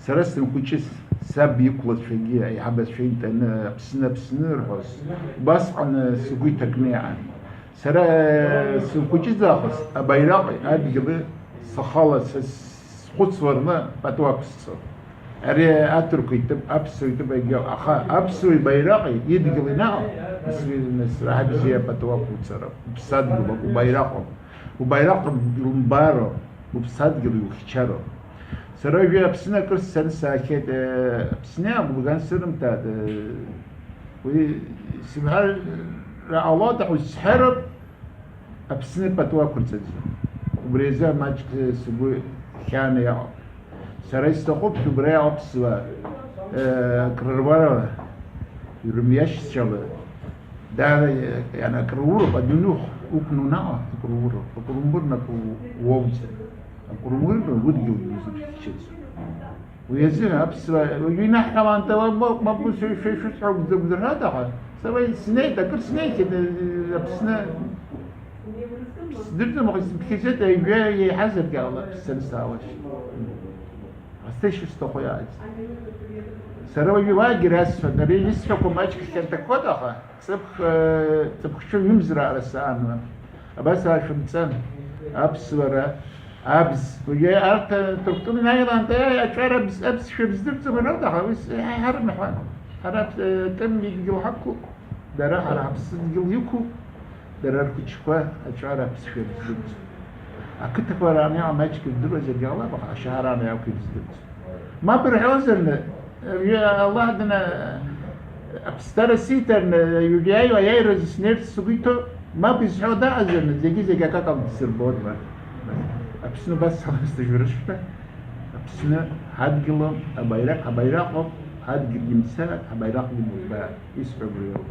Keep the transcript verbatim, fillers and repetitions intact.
Сара санхәыҷыз, саб иқәлацәагьы аиҳабацәа интаны Аԥсны, Аԥсны рҳәоз, убасҟан сгәы иҭакны иаан. Сара санхәыҷыз аахыс абаираҟи адгьыли схала са схәыцуа рны пату ақәсҵон. Ари аҭырқәа итәы, аԥсуа итәы агьоуп, аха аԥсуа ибаираҟи идгьыли наҟ, нас, нас раҳа бзиа пату ақәуҵароуп, уԥсадгьылуп, убаираҟуп. Убаираҟ илымбароуп, уԥсадгьыл иухьчароуп. Сара уажәы Аԥсны акыр сцаны саахьеит, э, Аԥсны агәыбӷан сырымҭааит, э, уи сымҳәар ҟалоит, аха узсҳәароуп, Аԥсны пату ақәырҵаӡом. Убри азы маҷк сгәы хьааны иҟоуп. Сара исҭахуп убра иҟоу аԥсуаа, э, акрырбарала, ирымҩашьцәала, даара, э, ианакрууроуп, адунеи ух-, уқәну наҟ акрууроуп, акрумбырны акруоуӡом. Акрумбырны удгьыл узыԥхьачыз. Уи азы аԥсуаа, уажәы инаҳҳәалан, ма, ма, ма, ус шәа-, шәа-, шәа-, шәа-, шәа-, шәа-, сара снеит, акыр снеихьеит, э, Аԥсны. Сдырӡом, аха исыԥхьаӡеит, аҩы еиҳазаргьы ала, сцаны саауашьа. Астеишьа сҭаху иааиз. Сара уажәы уаагьы расҳәоит, ари исҳәақәо маҷк хьанҭақәоит, аха ҵыԥх-, ҵыԥхшәы ҩымзраара саануан. Абас аашәымҵан, аԥсуара, абз. Уажәы арҭ, Ҭырқәтәыла иааилаант, аи, аҿара абз, абз шәыбздырӡом, рҳәоит, аха уи с-, ҳа-, ҳарымҳәан. Ҳара, э, тәым идгьыл ҳақәуп, дара ҳара ҳаԥсадгьыл иқәуп. Дара рхәыҷқәа аҿар аԥсшәа рыздырӡом. Ақыҭақәа арааны иҟам аҷкәын ддыруазаргьы ҟалап, аха ашьарааны иақәиҭ здырӡом. Мап рҳәозарны, Аллаҳ дна-, аԥсҭара сиҭарны, иааиуа аиааиразы снеирц сгәы иҭоуп, мап изҳәо даҟазарны, зегьы-зегь акакала дсырбоит, ма. Аԥсны убас салам сҭажәырышәҭа, Аԥсны ҳадгьылуп, абаираҟ, абаираҟ ауп, ҳадгьылгьы мцар, абаираҟгьы мырбар, исҳәо убри ауп.